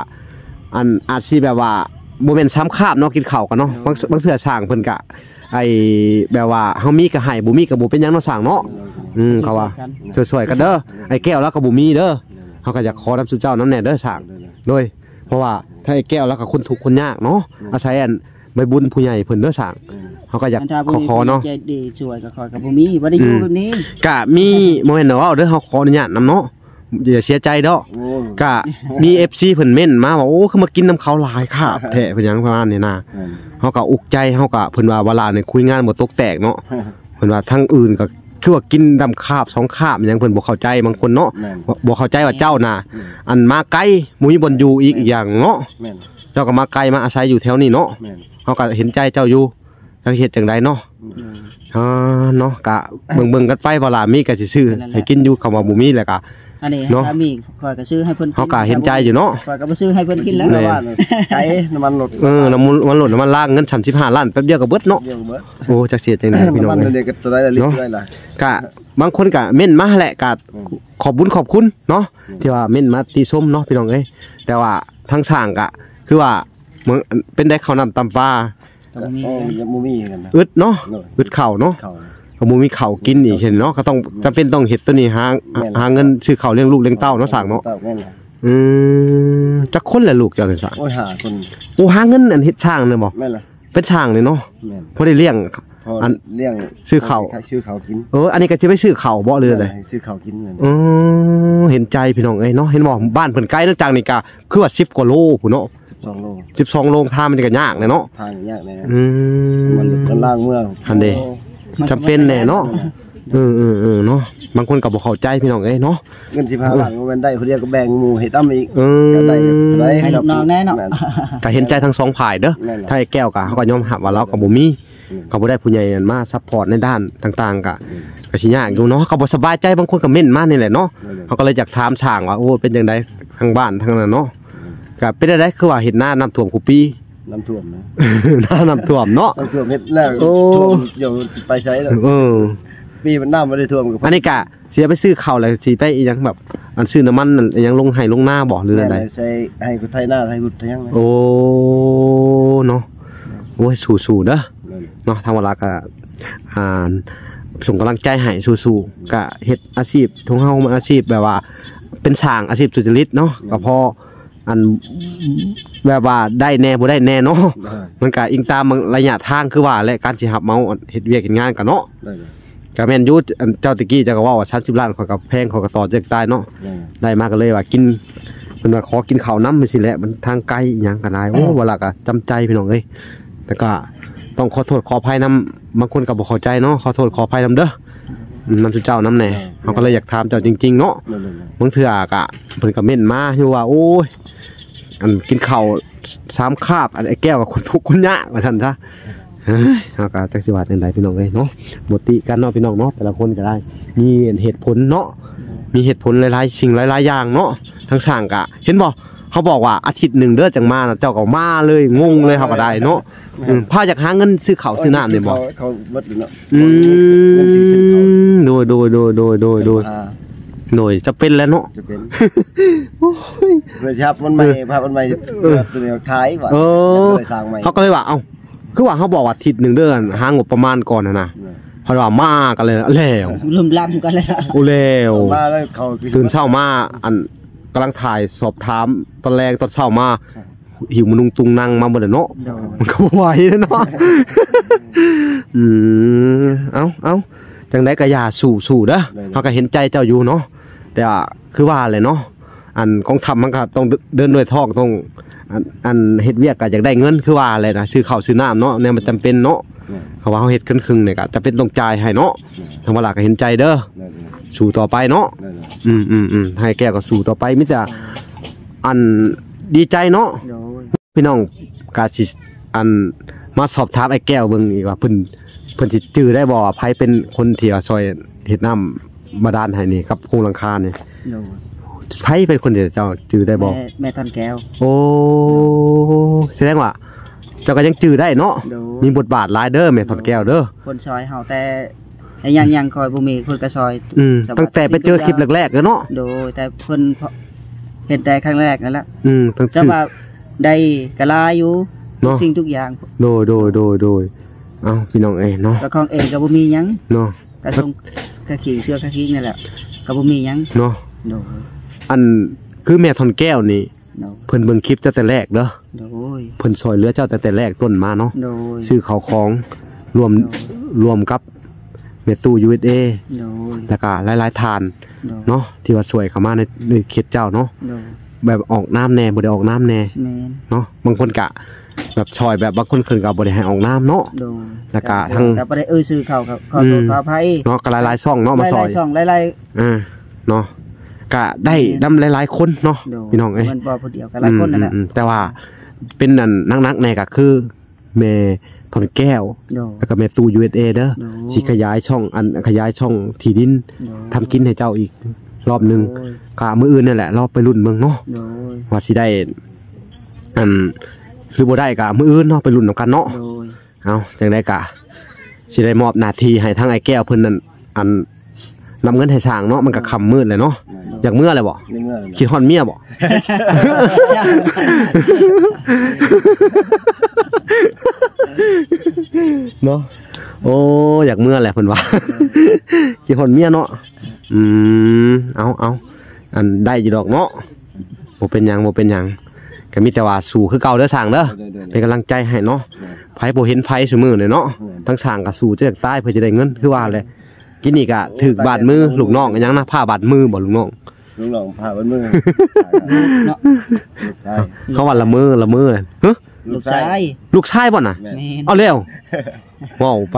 ອັນ ອາດຊິແບບວ່າບໍ່ແມ່ນສາມຄາບເນາະ ກິນເຂົ້າກັນເນາະ ໂດຍ ບາງ ບາງເທື່ອສ້າງເພິ່ນກະ ໄອ້ ແບບວ່າເຮົາມີກໍໃຫ້ ບໍ່ມີກໍບໍ່ເປັນຫຍັງເນາະຊ່າງເນາະ ໂດຍ ອືມ ເຂົາວ່າຊ່ວຍໆກັນເດີ ໂດຍ ອ້າຍແກ້ວລາວກໍບໍ່ມີເດີ ໂດຍ ເຮົາກໍຢາກຂໍນຳສູ່ເຈົ້ານຳແດ່ເດີຊ່າງ ໂດຍ ໂດຍ ໂດຍ ເພາະວ່າທາງອ້າຍແກ້ວລາວກໍຄົນທຸກຄົນຍາກເນາະ ໂດຍ ອາໄສອັນໃບບຸນຜູ້ໃຫຍ່ເພິ່ນເດີຊ່າງ ໂດຍ ເຮົາກໍຢາກ ຄັນຖ້າບໍ່ມີ ຂໍເນາະ ຜູ້ໃຫຍ່ໃຈດີຊ່ວຍກໍຂ້ອຍກໍບໍ່ມີ ບໍ່ໄດ້ຢູ່ ອືມ ແບບນີ້ ກະມີ ບໍ່ແມ່ນວ່າເວົ້າເດີ ເຮົາຂໍອະນຸຍາດນຳເນາະ ຢ່າເສຍໃຈດອກ ໂອ້ ກະມີເອັຟຊີເພິ່ນເມັ້ນມາວ່າ ໂອ້ ຄືມາກິນນຳເຂົາຫຼາຍຄາບແທ້ ເພິ່ນຫຍັງປະມານນີ້ນະ ແມ່ນ ເຮົາກະອຸກໃຈ ເຮົາກະ ເພິ່ນວ່າ ວາລານີ້ຄຸຍງານບໍ່ຕົກແຕກເນາະ ເພິ່ນວ່າທາງອື່ນກະຄືວ່າກິນນຳຄາບສອງຄາບຫຍັງ ເພິ່ນບໍ່ເຂົ້າໃຈບາງຄົນເນາະ ແມ່ນ ບໍ່ ບໍ່ເຂົ້າໃຈວ່າເຈົ້ານະ ແມ່ນ ອັນມາໄກ ບໍ່ມີບ່ອນຢູ່ອີກ ແມ່ນ ອີກຢ່າງເນາະ ແມ່ນ ເຈົ້າກະມາໄກ ມາອາໄສຢູ່ແຖວນີ້ເນາະ ແມ່ນ ເຮົາກະເຫັນໃຈເຈົ້າຢູ່ ຈັກເຮັດຈັ່ງໃດເນາະ ອືມ ອ່າ ເນາະ ກະເບິ່ງໆກັນໄປ ເວລາມີກະຊິຊື້ ນັ້ນແຫຼະ ໃຫ້ກິນຢູ່ ຄຳວ່າບໍ່ມີແລ້ວກະ ອັນນີ້ ເນາະ ຖ້າມີຂ້ອຍກໍຊື້ໃຫ້ເພິ່ນກິນ ເຮົາກະເຫັນໃຈຢູ່ເນາະ ຂ້ອຍກໍບໍ່ຊື້ໃຫ້ເພິ່ນກິນແລ້ວ ແມ່ນ ໄກ ນ້ຳມັນລົດ ເອີ ນ້ຳມັນລົດ ນ້ຳມັນລາງ ເງິນສາມສິບຫ້າລ້ານ ແປັບດຽວກໍເບິດເນາະ ດຽວກໍເບິດ ໂອ້ ຈັກຊິເຮັດຈັ່ງໃດພີ່ນ້ອງເອີຍ ນ້ຳມັນດຽວກໍເທົ່າໃດລະ ລິດເທົ່າໃດລະ ກະບາງຄົນກະເມັ້ນມາແຫຼະ ກະ ອືມ ຂອບບຸນຂອບຄຸນເນາະ ອືມ ທີ່ວ່າເມັ້ນມາຕິຊົມເນາະ ພີ່ນ້ອງເອີຍ ແຕ່ວ່າທາງຊ່າງກະ ຄືວ່າ ເປັນໄດ້ເຂົ້ານ້ຳຕຳປາ ກໍບໍ່ມີ ໂອ້ ຍັງບໍ່ມີຄືກັນນະ ອຶດເນາະ ໂດຍ ອຶດເຂົ້າເນາະ ເຂົ້າ ກໍບໍ່ມີເຂົ້າກິນອີກ ເຫັນເນາະ ກໍຕ້ອງ ແມ່ນ ຈຳເປັນຕ້ອງເຮັດໂຕນີ້ ຫາ ແມ່ນ ຫາເງິນຊື້ເຂົ້າລ້ຽງລູກລ້ຽງເຕົ້າເນາະ ຊ່າງເນາະ ແມ່ນລະ ອືມ ຈັກຄົນລະລູກເຈົ້ານີ້ ຊ່າງ ໂອ້ຍ ຫ້າຄົນ ໂອ້ ຫາເງິນອັນເຮັດຊ່າງນີ້ບໍ່ ແມ່ນລະ ເປັນຊ່າງນີ້ເນາະ ແມ່ນ ພໍໄດ້ລ້ຽງ ອັນ ລ້ຽງ ຊື້ເຂົ້າ ຊື້ເຂົ້າກິນ ເອີ ອັນນີ້ກໍຊິໄປຊື້ເຂົ້າບໍ່ ຫຼືໃດ ແມ່ນ ຊື້ເຂົ້າກິນ ເອີ ເຫັນໃຈພີ່ນ້ອງເອີຍເນາະ ເຫັນບໍ່ ບ້ານເພິ່ນໄກເນາະ ຈາກນີ້ກໍຄືວ່າສິບກວ່າໂລພຸ້ນເນາະ ສິບສອງໂລ ສິບສອງໂລ ທາງມັນກໍຍາກແຫຼະເນາະ ທາງຍາກແດ່ ອືມ ມັນ ມັນລ່າງເມືອງ ຫັ້ນເດ້ ໂອ້ ຈຳເປັນແດ່ເນາະ ເອີໆໆ ເນາະ ບາງຄົນກໍບໍ່ເຂົ້າໃຈພີ່ນ້ອງເອີຍເນາະ ເງິນສິບຫ້າລ້ານ ບໍ່ແມ່ນໄດ້ຜູ້ດຽວ ກໍແບ່ງໝູ່ໃຫ້ນຳອີກ ເອີ ກໍໄດ້ເທົ່າໃດ ໃຫ້ລູກນ້ອງແດ່ເນາະ ແມ່ນ ກໍເຫັນໃຈທັງສອງຝ່າຍເດີ ແມ່ນ ທາງອ້າຍແກ້ວກໍ ເຮົາກໍຍອມຮັບວ່າລາວກໍບໍ່ມີ ອືມ ກໍບໍ່ໄດ້ຜູ້ໃຫຍ່ມາຊັບພອດໃນດ້ານຕ່າງໆ ກໍ ອືມ ກໍຊິຍາກຢູ່ເນາະ ເຮົາກໍບໍ່ສະບາຍໃຈ ບາງຄົນກໍເມັ້ນມານີ້ແຫຼະເນາະ ໂດຍໆ ເຮົາກໍເລີຍຢາກຖາມຊ່າງວ່າ ໂອ້ ເປັນຈັ່ງໃດທາງບ້ານທາງນັ້ນເນາະ ອືມ ກໍເປັນຈັ່ງໃດ ຄືວ່າເຮັດນານ້ຳຖ້ວມຄູ່ປີ ນ້ຳຖ້ວມນະ ນານ້ຳຖ້ວມເນາະ ນ້ຳຖ້ວມເຮັດແລ້ວ ໂອ້ ຖ້ວມຢູ່ໄປໃສເນາະ ເອີ ປີມັນນ້ຳບໍ່ໄດ້ຖ້ວມ ອັນນີ້ກະຊິເອົາໄປຊື້ເຂົ້າ ແລ້ວຊິໄປອີ່ຫຍັງ ແບບ ອັນຊື້ນ້ຳມັນ ອັນອີ່ຫຍັງ ລົງໄຮ່ລົງນາບໍ່ ຫຼືແນວໃດ ແມ່ນ ໃສ່ໄຮ່ໄຖນາ ໄຖຫຸດໄຖຫຍັງ ໂອ້ ເນາະ ໂອ້ຍ ສູ້ໆເດີ ແມ່ນ ເນາະ ທາງວາລາກະ ອ່າ ສົ່ງກຳລັງໃຈໃຫ້ ສູ້ໆ ກະເຮັດອາຊີບຂອງເຮົາ ມັນອາຊີບແບບວ່າ ເປັນຊ່າງ ອາຊີບສຸດຈະລິດເນາະ ແມ່ນ ກະພໍ ອັນ ແບບວ່າໄດ້ແດ່ບໍ່ໄດ້ແດ່ເນາະ ໂດຍ ມັນກະອີງຕາມໄລຍະທາງ ຄືວ່າແຫຼະ ການຊິຮັບເໝົາເຮັດວຽກເຮັດງານກະເນາະ ໂດຍ ກໍແມ່ນຢູ່ ອັນເຈົ້າຕະກີ້ເຈົ້າກໍເວົ້າວ່າ ສາມສິບລ້ານ ຂ້ອຍກໍແພງ ຂ້ອຍກໍຕໍ່ເຈັກຕາຍເນາະ. ແມ່ນ ໄດ້ມາກໍເລີຍວ່າກິນ ເພິ່ນວ່າຂໍກິນເຂົ້ານຳ ແມ່ນຊີ້ແຫຼະ ມັນທາງໄກອີ່ຫຍັງກໍໄດ້. ໂອ້ ເວົ້າລະກໍຈຳໃຈພີ່ນ້ອງເອີຍ. ແລ້ວກໍຕ້ອງຂໍໂທດຂໍອະໄພນຳ ບາງຄົນກໍບໍ່ເຂົ້າໃຈເນາະ. ຂໍໂທດຂໍອະໄພນຳເດີ ນຳສູ່ເຈົ້ານຳແດ່. ເຮົາກໍເລີຍຢາກຖາມເຈົ້າຈິງໆເນາະ. ບາງເທື່ອກໍເພິ່ນກໍເມັ້ນມາຢູ່ວ່າ ໂອ້ຍ ອັນກິນເຂົ້າສາມຄາບ ອັນໄອ້ແກ້ວກໍຄົນທຸກຄົນຍາກວ່າຊັ້ນຊະ. ເຮົາກໍຈັກຊິວ່າຈັ່ງໃດພີ່ນ້ອງເອີຍເນາະ. ບໍ່ຕິກັນເນາະພີ່ນ້ອງເນາະ ແຕ່ລະຄົນກໍໄດ້ມີເຫດຜົນເນາະ ມີເຫດຜົນຫຼາຍໆສິ່ງຫຼາຍໆຢ່າງເນາະ. ທາງຊ່າງກໍເຫັນບໍ່ ເຮົາບອກວ່າອາທິດໜຶ່ງເດີຈັ່ງມານະ ເຈົ້າກໍມາເລີຍ ງົງເລີຍ ເຮົາກໍໄດ້ເນາະ. ເອີ ພາຢາກຫາເງິນຊື້ເຂົ້າຊື້ນ້ຳນີ້ບໍ່? ເຂົ້າ ເຂົ້າໝົດເນາະ. ອືມ ເງິນຊື້ເຂົ້າ ໂດຍໆໆໆໆ ໂດຍ ອ່າ ໂດຍ ຈະເປັນແລ້ວເນາະ ຈະເປັນ. ໂອ້ຍ ເພື່ອຊິຮັບມັນໃໝ່ ເອີ ພາມັນໃໝ່ ເອີ ເພື່ອຕົວນີ້ຂາຍວ່າ ເອີ ຢາກໄດ້ສ້າງໃໝ່. ເຮົາກໍເລີຍວ່າ ເອົ້າ ຄືວ່າເຮົາບອກວ່າທິດໜຶ່ງເດີ ຫາງົບປະມານກ່ອນຫັ້ນນະ ເພິ່ນວ່າມາກັນແລ້ວ ລຸມລຳກັນແລ້ວ ໂອ້ ແລ້ວ ມາແລ້ວ ເຂົ້າຕື່ນເຊົ້າມາ ອັນ ກຳລັງຖ່າຍສອບຖາມຕອນແລງ ຕອນເຊົ້າມາ ຫິ້ວມານຸ່ງຕຸງນັ່ງມາໝົດແລ້ວເນາະ. ໂດຍ ມັນກໍບໍ່ໄຫວເນາະ. ອືມ ເອົາ ເອົາ ຈັ່ງໃດກໍຢ່າ ສູ້ໆເດີ. ໂດຍ ເຮົາກໍເຫັນໃຈເຈົ້າຢູ່ເນາະ ແຕ່ວ່າຄືວ່າແຫຼະເນາະ ອັນກອງທັບມັນກໍຕ້ອງເດີນດ້ວຍທ້ອງ ຕ້ອງ ອັນ ອັນເຮັດວຽກກໍຢາກໄດ້ເງິນ ຄືວ່າແຫຼະນະ ຊື້ເຂົ້າຊື້ນ້ຳເນາະ ແນວມັນຈຳເປັນເນາະ. ແມ່ນ ເພາະວ່າເຮົາເຮັດເຄິ່ງໆນີ້ກໍຈຳເປັນຕ້ອງຈ່າຍໃຫ້ເນາະ. ແມ່ນ ທາງເວລາກໍເຫັນໃຈເດີ. ໂດຍ ໂດຍ ສູ້ຕໍ່ໄປເນາະ. ໂດຍ ໂດຍ ອືມໆໆ ໃຫ້ແກ້ວກໍສູ້ຕໍ່ໄປ ມີແຕ່ ອັນ ດີໃຈເນາະ. ໂດຍ ພີ່ນ້ອງກະຊິ ອັນ ມາສອບຖາມອ້າຍແກ້ວເບິ່ງອີກວ່າ ເພິ່ນ ເພິ່ນຊິຈື່ໄດ້ບໍ່ວ່າໃຜເປັນຄົນທີ່ວ່າຊ່ອຍເຮັດນ້ຳບາດານໃຫ້ນີ້ ກັບໂຄງຫຼັງຄານີ້? ໂດຍ ໃຜເປັນຄົນທີ່ເຈົ້າຈື່ໄດ້ບໍ່? ແມ່ ແມ່ທ່ອນແກ້ວ. ໂອ້ ສະແດງວ່າເຈົ້າກໍຍັງຈື່ໄດ້ເນາະ. ໂດຍ ມີບົດບາດຫຼາຍເດີ ແມ່ທ່ອນແກ້ວເດີ ເພິ່ນຊ່ອຍເຮົາແຕ່ ແຕ່ຫຍັງໆຂ້ອຍບໍ່ມີເພິ່ນກໍຊ່ອຍ. ອືມ ຕັ້ງແຕ່ໄປເຈີຄລິບແລກໆແລ້ວເນາະ. ໂດຍ ແຕ່ເພິ່ນເຫັນແຕ່ຄັ້ງແລກນັ້ນແຫຼະ. ອືມ ແຕ່ວ່າໄດ້ກໍຫຼາຍຢູ່ ເນາະ ທຸກສິ່ງທຸກຢ່າງ. ໂດຍໆໆໆ ເອົ້າ ພີ່ນ້ອງເອີຍເນາະ ເຈົ້າຂອງເອງກໍບໍ່ມີຫຍັງເນາະ ກະສົ່ງກະຂີງ ເສື້ອກະຂີງນັ້ນແຫຼະ ກໍບໍ່ມີຫຍັງເນາະ. ໂດຍ ອັນ ຄືແມ່ທ່ອນແກ້ວນີ້ ໂດຍ ເພິ່ນເບິ່ງຄລິບເຈົ້າແຕ່ແລກເດີ. ໂດຍ ເພິ່ນຊ່ອຍເຫຼືອເຈົ້າຕັ້ງແຕ່ແລກຕົ້ນມາເນາະ. ໂດຍ ຊື້ເຂົ້າຂອງ ລວມ ໂດຍ ລວມກັບແມ່ຕູ້ ຢູເອສເອ ໂດຍ ແລ້ວກະຫຼາຍໆທ່ານ ໂດຍ ເນາະ ທີ່ວ່າຊ່ວຍເຂົ້າມາໃນ ໃນເຂດເຈົ້າເນາະ. ໂດຍ ແບບອອກນາມແດ່ ບໍ່ໄດ້ອອກນາມແດ່. ແມ່ນ ເນາະ ບາງຄົນກະແບບຊ່ອຍ ແບບບາງຄົນເພິ່ນກະບໍ່ໄດ້ໃຫ້ອອກນາມເນາະ. ໂດຍ ແລ້ວກະທັງ ກະບໍ່ໄດ້ເອີ່ຍຊື່ເຂົາ ກໍຂໍໂທດ ອືມ ຂໍອະໄພເນາະ ກໍຫຼາຍໆຊ່ອງເນາະ ມາຊ່ອຍ ຫຼາຍໆຊ່ອງ ຫຼາຍໆ ເອີ ເນາະ ກະໄດ້ນຳຫຼາຍໆຄົນເນາະ. ໂດຍ ພີ່ນ້ອງເອີຍ ມັນບໍ່ຜູ້ດຽວ ກໍຫຼາຍຄົນນັ້ນແຫຼະ. ອືມ ອືມ ແຕ່ວ່າເປັນອັນໜັກໆແດ່ກໍຄືແມ່ທ່ອນແກ້ວ ໂດຍ ແລ້ວກໍແມ່ຕູ້ ຢູເອສເອ ເດີ. ໂດຍ ຊິຂະຫຍາຍຊ່ອງ ອັນ ຂະຫຍາຍຊ່ອງທີ່ດິນ ໂດຍ ທຳກິນໃຫ້ເຈົ້າອີກລອບໜຶ່ງ. ໂດຍ ກະມື້ອື່ນນີ້ແຫຼະ ລອງໄປລຸ້ນເບິ່ງເນາະ. ໂດຍ ວ່າຊິໄດ້ ອັນ ຫຼືບໍ່ໄດ້ກະມື້ອື່ນເນາະ ໄປລຸ້ນນຳກັນເນາະ. ໂດຍ ເອົາ ຈັ່ງໃດກະຊິໄດ້ມອບໜ້າທີ່ໃຫ້ທາງອ້າຍແກ້ວເພິ່ນນັ້ນ ອັນ ນຳເງິນໃຫ້ສ້າງເນາະ. ມັນກໍຄ່ຳມືດແລ້ວເນາະ. ໂດຍ ຢາກເມືອແລ້ວບໍ່? ຢາກເມືອແລ້ວ. ຄິດຮອດເມຍບໍ່? ເນາະ ໂອ້ ຢາກເມືອແຫຼະເພິ່ນວ່າ ຄິດຮອດເມຍເນາະ. ອືມ ເອົາ ເອົາ ອັນ ໄດ້ຢູ່ດອກເນາະ. ບໍ່ເປັນຫຍັງ ບໍ່ເປັນຫຍັງ ກໍມີແຕ່ວ່າສູ້ຄືເກົ່າເດີຊ່າງເດີ. ໂດຍ ໂດຍ ໂດຍ ເປັນກຳລັງໃຈໃຫ້ເນາະ. ໂດຍ ໃຜບໍ່ເຫັນໃຜຊຸມື້ນີ້ເນາະ. ໂດຍ ທັງຊ່າງກໍສູ້ຈົນຢາກຕາຍເພື່ອຈະໄດ້ເງິນ ຄືວ່າແຫຼະ. ກິນນີ້ກໍຖືກບາດມື ໂອ້ຍ ລູກນ້ອງຫຍັງນະ ພາບາດມືບໍ່ ລູກນ້ອງ? ລູກນ້ອງພາບາດມື ເນາະ ລູກຊາຍ ເຂົາວ່າລະເມີ ລະເມີ. ຮະ? ລູກຊາຍ ລູກຊາຍບໍ່ນະ? ແມ່ນ ເອົາແລ້ວ ເວົ້າໄປ.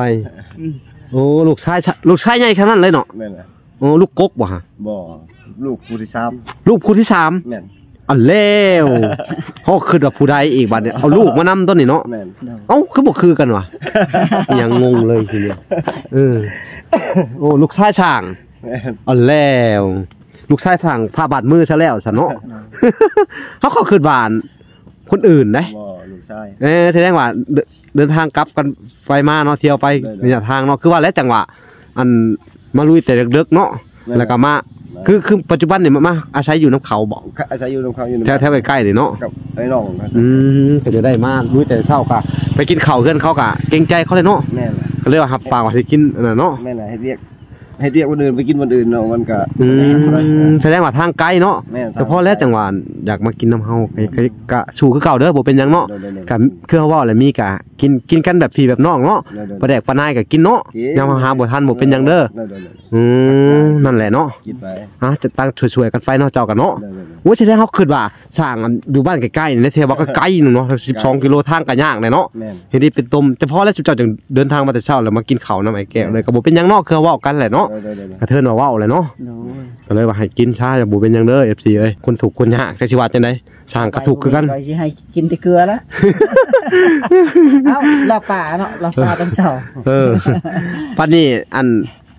ອືມ ໂອ້ ລູກຊາຍ ລູກຊາຍໃຫຍ່ຂະໜາດນັ້ນເລີຍເນາະ. ແມ່ນແຫຼະ. ໂອ້ ລູກກົກບໍ່ຮະ? ບໍ່ ລູກຜູ້ທີສາມ. ລູກຜູ້ທີສາມ? ແມ່ນ. ເອົາແລ້ວ ເຮົາຄິດວ່າຜູ້ໃດອີກບາດນີ້ ເອົາລູກມານຳຕົວນີ້ເນາະ. ແມ່ນ. ເອົ້າ ຄືບໍ່ຄືກັນວະ? ຍັງງົງເລີຍທີນີ້. ເອີ ໂອ້ ລູກຊາຍຊ່າງ. ແມ່ນ. ເອົາແລ້ວ ລູກຊາຍຊ່າງພາບາດມືຊະແລ້ວຊັ້ນເນາະ. ເຮົາກໍຄິດວ່າ ຄົນອື່ນເດ້. ບໍ່ ລູກຊາຍ. ເອີ ສະແດງວ່າເດີ- ເດີນທາງກັບກັນໄປມາເນາະ ທ່ຽວໄປ ໂດຍ ໂດຍ ໄລຍະທາງເນາະ. ຄືວ່າແຫຼະ ຈັງຫວະ ອັນ ມາລຸຍແຕ່ເດິກໆເນາະ. ແມ່ນ ແລ້ວກໍມາ ແມ່ນ ຄື ຄືປັດຈຸບັນນີ້ມາ ມາອາໄສຢູ່ນຳເຂົາບໍ? ອາໄສຢູ່ນຳເຂົາ ຢູ່ນຳ ແຖວ ແຖວໃກ້ໆນີ້ເນາະ. ກັບໄອ້ນ້ອງ. ອືມ ກໍຈະໄດ້ມາລຸຍແຕ່ເຊົ້າ ກໍໄປກິນເຂົ້າເຮືອນເຂົາ ກໍເກງໃຈເຂົາແຫຼະເນາະ. ແມ່ນແຫຼະ. ກໍເລີຍວ່າຮັບປາກວ່າຊິກິນອັນນັ້ນເນາະ. ແມ່ນແຫຼະ ເຮັດວຽກ ເຮັດວຽກບ່ອນອື່ນ ໄປກິນບ່ອນອື່ນເນາະ ມັນກະ ອືມ ສະແດງວ່າທາງໄກເນາະ. ແມ່ນ ກະພໍແລ້ວ ທາງໄກ ຈັ່ງວ່າຢາກມາກິນນຳເຮົາ ກະ ກະ ກະສູ້ຄືເກົ່າເດີ້ ບໍ່ເປັນຫຍັງເນາະ. ໂດຍໆໆ ກະຄືເຮົາເວົ້າແຫຼະ ມີກະກິນ ກິນກັນແບບພີ່ແບບນ້ອງເນາະ. ໂດຍໆໆ ປາແດກປານາຍກະກິນເນາະ. ຍາມເຮົາຫາບໍ່ທັນ ບໍ່ເປັນຫຍັງເດີ້. ໂດຍໆໆ ອືມ ນັ້ນແຫຼະເນາະ. ກິນໄປ ອ່ະ ຈະຕັ້ງຊ່ວຍໆກັນໄປເນາະ ເຈົ້າກັນເນາະ. ໂດຍໆໆ ໂອ້ຍ ສະແດງເຮົາຄິດວ່າ ສ້າງອັນຢູ່ບ້ານໃກ້ໆນີ້ແຫຼະ ແຕ່ວ່າກໍໄກໜຶ່ງເນາະ ສິບສອງກິໂລ ທາງກໍຍາກແຫຼະເນາະ. ແມ່ນ ເຮັດໃຫ້ເປັນຕົ້ມ ຈະພໍແລ້ວ ຊຸມເຈົ້າຈັ່ງເດີນທາງມາແຕ່ເຊົ້າ ແລ້ວມາກິນເຂົ້ານຳອ້າຍແກ້ວເລີຍ ກໍບໍ່ເປັນຫຍັງເນາະ ຄືເວົ້າກັນແຫຼະເນາະ. ໂດຍໆໆ ກະເທີນວ່າເວົ້າແຫຼະເນາະ. ໂດຍ ກໍເລີຍວ່າໃຫ້ກິນຊະ ບໍ່ເປັນຫຍັງເດີ ເອັຟຊີ ເອີຍ ຄົນທຸກຄົນຍາກ ຈັກຊິວ່າຈັ່ງໃດ ສ້າງກະທຸກຄືກັນ. ຂ້ອຍຊິໃຫ້ກິນແຕ່ເກືອລະ ເອົ້າ ລາບປາເນາະ ລາບປາຕອນເຊົ້າ. ເອີ ບັດນີ້ອັນ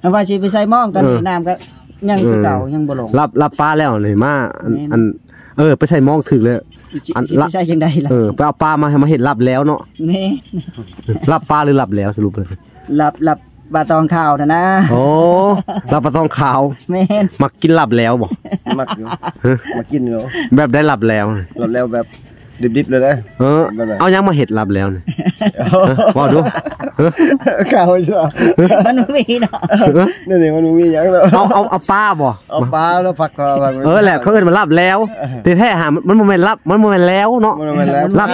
ແລ້ວວ່າຊິໄປໃສ່ມອງ ຕອນນີ້ ເອີ ນ້ຳກໍຍັງຄືເກົ່າ ເອີ ຍັງບໍ່ລົງ. ລາບ ລາບປາແລ້ວນີ້ມາ ອັນ ແມ່ນ ອັນ ເອີ ໄປໃສ່ມອງຖືກແລ້ວ. ອັນ ຊິ ລະ ຊິໃສ່ຈັ່ງໃດລະ? ເອີ ໄປເອົາປາມາ ມາເຮັດລາບແຫຼວເນາະ. ແມ່ນ ລາບປາ ຫຼື ລາບແຫຼວ ສະຫຼຸບເລີຍ? ລາບ ລາບປາຕອງຂາວຫັ້ນນະ. ໂອ້ ລາບປາຕອງຂາວ. ແມ່ນ ມັກກິນລາບແຫຼວບໍ່? ມັກຢູ່ ຮະ ມັກກິນຢູ່. ແບບໃດລາບແຫຼວ? ລາບແຫຼວແບບ ດິບໆເລີຍເດ້. ເອີ ແບບໃດ? ເອົາຫຍັງມາເຮັດລາບແຫຼວນີ້? ເວົ້າດູ. ເອີ ຂ້າວເຈົ້າ ມັນບໍ່ມີເນາະ. ເອີ ນີ້ໆ ມັນບໍ່ມີຫຍັງເນາະ. ເອົາ ເອົາ ເອົາປາບໍ່? ເອົາປາແລ້ວຜັກ ເອີ ແຫຼະ ເຂົາເອີ້ນວ່າລາບແຫຼວ. ເອີ ແທ້ໆຫາ ມັນບໍ່ແມ່ນລາບ ມັນບໍ່ແມ່ນແຫຼວເນາະ. ມັນບໍ່ແມ່ນແຫຼວ ລາບ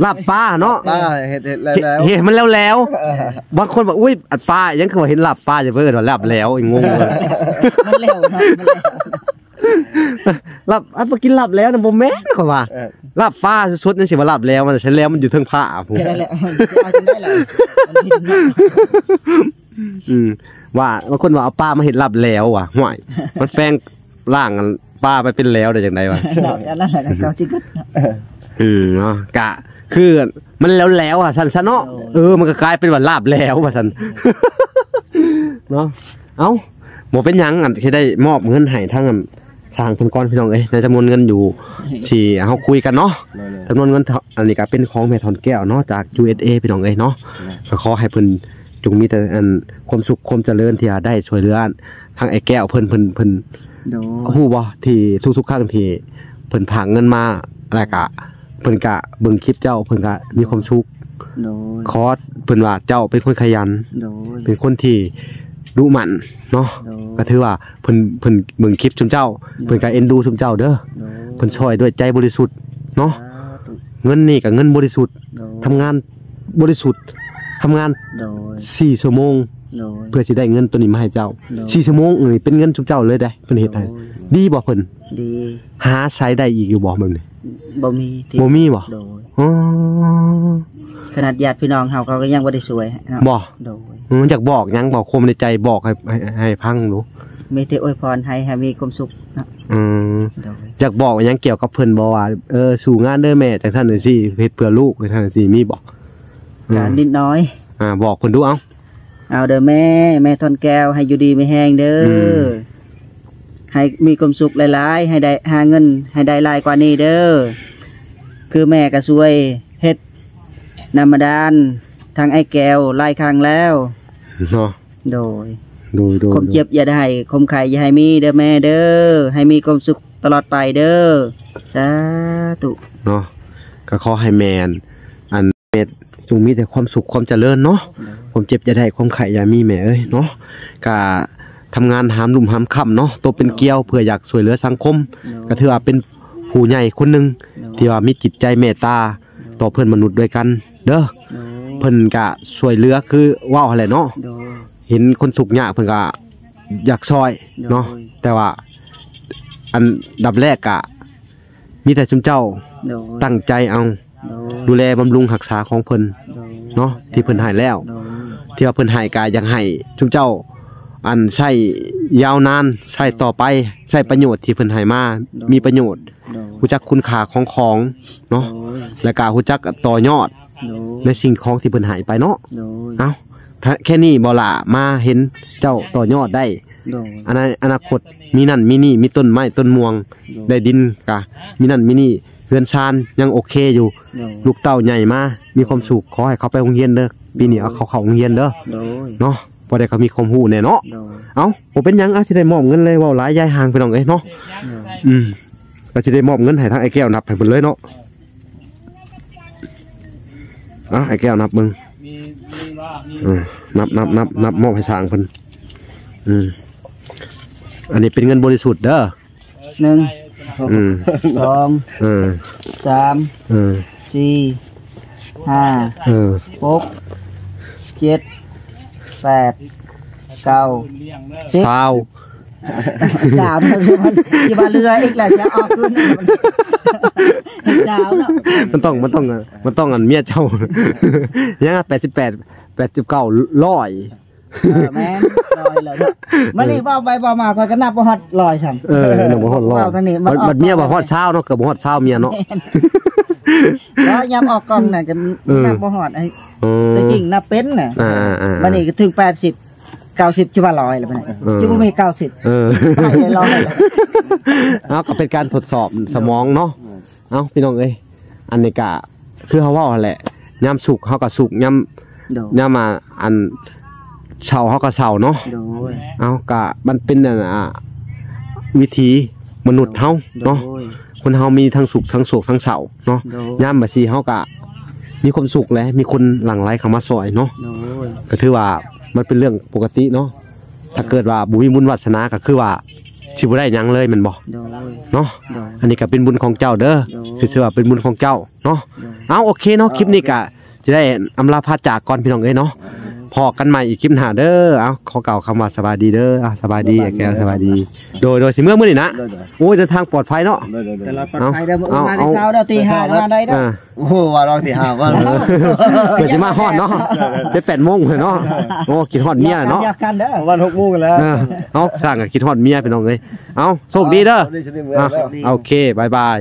ລາບປາເນາະ. ປາເຮັດ ເຮັດແຫຼວໆ ເຮັດໃຫ້ມັນແຫຼວໆ. ເອີ ບາງຄົນວ່າ ອຸ້ຍ ອັນປາຫຍັງຄືວ່າເຫັນລາບປາ ຈະເອີ້ນວ່າລາບແຫຼວ ງົງເລີຍ. ມັນແຫຼວເນາະ ມັນແຫຼວ. ລາບ ອັນມາກິນລາບແຫຼວນະ ບໍ່ແມ່ນ ຂ້ອຍວ່າ. ເອີ ລາບປາສົດໆ ຍັງຊິວ່າລາບແຫຼວ ມັນແຫຼວ ມັນຢູ່ເທິງພ້າພຸ້ນ. ແລ້ວແຫຼະ ຊິເອົາຈັ່ງໃດລະ? ອືມ ວ່າບາງຄົນວ່າເອົາປາມາເຮັດລາບແຫຼວວ່າ ຫ້ວຍ ມັນແປງ ລ້າງອັນປາໄປເປັນແຫຼວໄດ້ຈັ່ງໃດວະ? ເນາະ ອັນນັ້ນແຫຼະ ກໍເຈົ້າຊິຄິດເນາະ. ອືມ ເນາະ ກະຄືມັນແຫຼວໆ ວ່າຊັ້ນຊະເນາະ. ໂດຍ ເອີ ມັນກໍກາຍເປັນວ່າລາບແຫຼວວ່າຊັ້ນເນາະ. ເອົ້າ ບໍ່ເປັນຫຍັງ ອັນຊິໄດ້ມອບເງິນໃຫ້ທາງ ອັນ ຊ່າງເພິ່ນກ່ອນ ພີ່ນ້ອງເອີຍ ໃນຈຳນວນເງິນຢູ່ທີ່ເຮົາຄຸຍກັນເນາະ. ໂດຍໆ ຈຳນວນເງິນ ອັນນີ້ກໍເປັນຂອງແມ່ທອນແກ້ວເນາະ ຈາກ ຢູເອສເອ ພີ່ນ້ອງເອີຍເນາະ. ໂດຍ ກໍຂໍໃຫ້ເພິ່ນຈົ່ງມີແຕ່ ອັນ ຄວາມສຸກຄວາມຈະເລີນ ທີ່ວ່າໄດ້ຊ່ວຍເຫຼືອ ທາງອ້າຍແກ້ວເພິ່ນ ເພິ່ນ ເພິ່ນ ໂດຍ ຮູ້ບໍ່ ທີ່ທຸກໆຄັ້ງທີ່ເພິ່ນຝາກເງິນມາ ແລ້ວກະເພິ່ນກະເບິ່ງຄລິບເຈົ້າ ເພິ່ນກະມີຄວາມສຸກ. ໂດຍ ຂໍ ເພິ່ນວ່າເຈົ້າເປັນຄົນຂະຫຍັນ. ໂດຍ ເປັນຄົນທີ່ດຸໝັ່ນເນາະ. ໂດຍ ກະຖືວ່າເພິ່ນ ເພິ່ນເບິ່ງຄລິບຊຸມເຈົ້າ. ໂດຍ ເພິ່ນກະເອັນດູຊຸມເຈົ້າເດີ. ໂດຍ ເພິ່ນຊ່ອຍດ້ວຍໃຈບໍລິສຸດເນາະ. ສາທຸ ເງິນນີ້ກະເງິນບໍລິສຸດ. ໂດຍ ທຳງານບໍລິສຸດ ທຳງານ ໂດຍ ສີ່ຊົ່ວໂມງ. ໂດຍ ເພື່ອຊິໄດ້ເງິນໂຕນີ້ມາໃຫ້ເຈົ້າ. ໂດຍ ສີ່ຊົ່ວໂມງນີ້ເປັນເງິນຊຸມເຈົ້າເລີຍເດ້ ເພິ່ນເຮັດໃຫ້. ໂດຍ ດີບໍ່ເພິ່ນ? ດີ. ຫາໃຊ້ໄດ້ອີກຢູ່ບໍ່ແບບນີ້? ບໍ່ມີຕິ. ບໍ່ມີບໍ່? ໂດຍ ອໍ ຂະໜາດຍາດພີ່ນ້ອງເຮົາ ເຂົາກໍຍັງບໍ່ໄດ້ຊ່ວຍເນາະ. ບໍ່? ໂດຍ ອືມ ຢາກບອກຫຍັງ ບອກຄວາມໃນໃຈ ບອກໃຫ້ ໃຫ້ ໃຫ້ຟັງດູ. ມີແຕ່ອວຍພອນໃຫ້ ໃຫ້ມີຄວາມສຸກເນາະ. ອືມ ໂດຍ ຢາກບອກຫຍັງກ່ຽວກັບເພິ່ນບໍ່ວ່າ ເອີ ສູ້ງານເດີແມ່ ຈັ່ງຊັ້ນຈັ່ງຊີ້ ເຮັດເພື່ອລູກ ຈັ່ງຊັ້ນຈັ່ງຊີ້ ມີບໍ່? ກະ ອືມ ນິດໜ້ອຍ. ອ່າ ບອກເພິ່ນດູ ເອົາ. ເອົາເດີແມ່ ແມ່ທອນແກ້ວ ໃຫ້ຢູ່ດີມີແຮງເດີ. ອືມ ໃຫ້ມີຄວາມສຸກຫຼາຍໆ ໃຫ້ໄດ້ ຫາເງິນໃຫ້ໄດ້ຫຼາຍກວ່ານີ້ເດີ. ຄືແມ່ກໍຊ່ວຍເຮັດນ້ຳບາດານທາງອ້າຍແກ້ວຫຼາຍຄັ້ງແລ້ວເນາະ. ໂດຍ ໂດຍໆໆ ຄວາມເຈັບຢ່າໄດ້ໃຫ້ ຄວາມໄຂ້ຢ່າໃຫ້ມີເດີແມ່ເດີ. ໃຫ້ມີຄວາມສຸກຕະຫຼອດໄປເດີ. ສາທຸ ເນາະ. ກໍຂໍໃຫ້ແມ່ ອັນ ແມ່ ຈົ່ງມີແຕ່ຄວາມສຸກຄວາມຈະເລີນເນາະ. ໂດຍ ຄວາມເຈັບຢ່າໄດ້ ຄວາມໄຂ້ຢ່າມີແມ່ເອີຍເນາະ. ກະທຳງານຫາມລຸ່ມຫາມຄ່ຳເນາະ ຕົວເປັນ ໂດຍ ກ່ຽວ ເພື່ອຢາກຊ່ວຍເຫຼືອສັງຄົມ. ໂດຍ ກະຖືວ່າເປັນຜູ້ໃຫຍ່ຄົນໜຶ່ງ ໂດຍ ທີ່ວ່າມີຈິດໃຈເມດຕາ ໂດຍ ຕໍ່ເພື່ອນມະນຸດດ້ວຍກັນເດີ. ໂດຍ ເພິ່ນກະຊ່ວຍເຫຼືອຄືເວົ້າຫັ້ນແຫຼະເນາະ. ໂດຍ ເຫັນຄົນທຸກຍາກເພິ່ນກະຢາກຊ່ອຍເນາະ. ໂດຍ ແຕ່ວ່າອັນດັບແລກກະ ມີແຕ່ຊຸມເຈົ້າ ໂດຍ ຕັ້ງໃຈເອົາ ໂດຍ ດູແລບຳລຸງຮັກສາຂອງເພິ່ນ ໂດຍ ເນາະ ທີ່ເພິ່ນໃຫ້ແລ້ວ ໂດຍ ທີ່ວ່າເພິ່ນໃຫ້ກະຢາກໃຫ້ຊຸມເຈົ້າ ອັນ ໃຊ້ຍາວນານ ໃຊ້ຕໍ່ໄປ ໃຊ້ປະໂຫຍດທີ່ເພິ່ນໃຫ້ມາ ໂດຍ ມີປະໂຫຍດ ໂດຍ ຮູ້ຈັກຄຸນຄ່າຂອງຂອງເນາະ ໂດຍ ແລ້ວກະຮູ້ຈັກຕໍ່ຍອດ ໂດຍ ໃນສິ່ງຂອງທີ່ເພິ່ນໃຫ້ໄປເນາະ. ໂດຍ ເອົ້າ ແຄ່ນີ້ບໍ່ລະ ມາເຫັນເຈົ້າຕໍ່ຍອດໄດ້ ໂດຍ ອະນາ ອະນາຄົດມີນັ້ນມີນີ້ ມີຕົ້ນໄມ້ຕົ້ນມ່ວງ ໂດຍ ໄດ້ດິນກະມີນັ້ນມີນີ້ ເຮືອນຊານຍັງໂອເຄຢູ່ ໂດຍ ລູກເຕົ້າໃຫຍ່ມາມີຄວາມສຸກ ຂໍໃຫ້ເຂົາໄປໂຮງຮຽນເດີ ປີນີ້ເອົາເຂົາເຂົ້າໂຮງຮຽນເດີ ໂດຍ ເນາະ ພໍໄດ້ເຂົາມີຄວາມຮູ້ແດ່ເນາະ. ໂດຍ ເອົ້າ ບໍ່ເປັນຫຍັງ ເອົາ ຊິໄດ້ມອບເງິນເລີຍ ເວົ້າຫຼາຍຢາຍຫ່າງ ພີ່ນ້ອງເອີຍເນາະ. ໂດຍ ອືມ ກໍຊິໄດ້ມອບເງິນໃຫ້ທາງອ້າຍແກ້ວນັບໃຫ້ເພິ່ນເລີຍເນາະ. ເອົາ ອ້າຍແກ້ວນັບເບິ່ງ ເອີ ນັບ ນັບ ນັບ ນັບ ມອບໃຫ້ຊ່າງເພິ່ນ. ອືມ ອັນນີ້ເປັນເງິນບໍລິສຸດເດີ. ໜຶ່ງ ອືມ ສອງ ເອີ ສາມ ເອີ ສີ່ ຫ້າ ເອີ ຫົກ ເຈັດ ແປດ ເກົ້າ ສິບ ຊາວ ຊາວ ຊິວ່າເຫຼືອອີກແລ້ວ ຊິເອົາຄືນ ຊາວເນາະ. ມັນຕ້ອງ ມັນຕ້ອງ ມັນຕ້ອງອັນເມຍເຈົ້າ ຍັງແປດສິບແປດ ແປດສິບເກົ້າ ຮ້ອຍ ເອີ ແມ່ນ ຮ້ອຍແລ້ວເນາະ. ມື້ນີ້ເວົ້າໄປເວົ້າມາ ຂ້ອຍກໍນັບບໍ່ຮອດຮ້ອຍຊ້ຳ. ເອີ ນັບບໍ່ຮອດຮ້ອຍ ເວົ້າທາງນີ້ ບັດ ບັດເມຍວ່າຮອດຊາວເນາະ ກໍບໍ່ຮອດຊາວເມຍເນາະ. ແມ່ນ ເອີ ຍາມອອກກ້ອງນັ້ນກໍ ເອີ ນັບບໍ່ຮອດ. ເອີ ແຕ່ຈິງນັບເປັນນະ. ອ່າໆໆ ບັດນີ້ກໍເຖິງແປດສິບ ເກົ້າສິບ ຊິວ່າຮ້ອຍແລ້ວບັດນີ້ ເອີ ຊິບໍ່ມີເກົ້າສິບ ເອີ ໄປຮ້ອຍແລ້ວ. ເອົາ ກໍເປັນການທົດສອບສະໝອງເນາະ. ເອົ້າ ພີ່ນ້ອງເອີຍ ອັນນີ້ກະຄືເຮົາເວົ້າຫັ້ນແຫຼະ ຍາມສຸກເຮົາກະສຸກ ຍາມ ໂດຍ ຍາມ ອ່າ ອັນເສົ້າເຮົາກະເສົ້າເນາະ. ໂດຍ ເອົາ ກະມັນເປັນ ອ່າ ວິຖີມະນຸດເຮົາເນາະ. ໂດຍ ຄົນເຮົາມີທັງສຸກ ທັງໂສກ ທັງເສົ້າເນາະ. ໂດຍ ຍາມບາດຊິເຮົາກະມີຄວາມສຸກແຫຼະ ມີຄົນຫຼັ່ງໄຫຼເຂົ້າມາຊ່ອຍເນາະ. ໂດຍ ກະຖືວ່າມັນເປັນເລື່ອງປົກກະຕິເນາະ. ຖ້າເກີດວ່າບໍ່ມີບຸນວາສະໜາ ກໍຄືວ່າຊິບໍ່ໄດ້ຫຍັງເລີຍແມ່ນບໍ່? ໂດຍ ເນາະ. ໂດຍ ອັນນີ້ກໍເປັນບຸນຂອງເຈົ້າເດີ. ໂດຍ ຖືຊື່ວ່າເປັນບຸນຂອງເຈົ້າເນາະ. ໂດຍ ເອົາ ໂອເຄເນາະ. ເອີ ຄລິບນີ້ກໍ ໂອເຄ ຈະໄດ້ອຳລາພາຈາກກ່ອນ ພີ່ນ້ອງເອີຍເນາະ. ເອີ ພໍ້ກັນໃໝ່ອີກຄລິບໜ້າເດີ. ເອົາ ຂໍກ່າວຄຳວ່າສະບາຍດີເດີ. ເອົາ ສະບາຍດີ ສະບາຍດີ ແກ້ວ ສະບາຍດີ. ໂດຍ ໂດຍ ຊິເມືອມື້ນີ້ນະ. ໂດຍ ໂດຍ ໂອ້ຍ ເດີນທາງປອດໄພເນາະ. ໂດຍ ໂດຍ ໂດຍ ເດີນທາງປອດໄພເດີ. ເອົາ ມື້ມາແຕ່ເຊົ້າເດີ ຕີຫ້າມາໄດ້ເດີ. ເອີ ໂອ້ ວ່າລອງທີ່ຫາວ່າ ເອີ ເພື່ອຊິມາຮອດເນາະ ເຈັດແປດໂມງພຸ້ນເນາະ. ໂອ້ ຄິດຮອດເມຍແຫຼະເນາະ. ຢາກກັນເດີ ປະມານຫົກໂມງແລ້ວ. ເອີ ເອົາ ຊ່າງກໍຄິດຮອດເມຍ ພີ່ນ້ອງເອີຍ. ເອົາ ໂຊກດີເດີ. ໂອເຄ ບາຍບາຍ.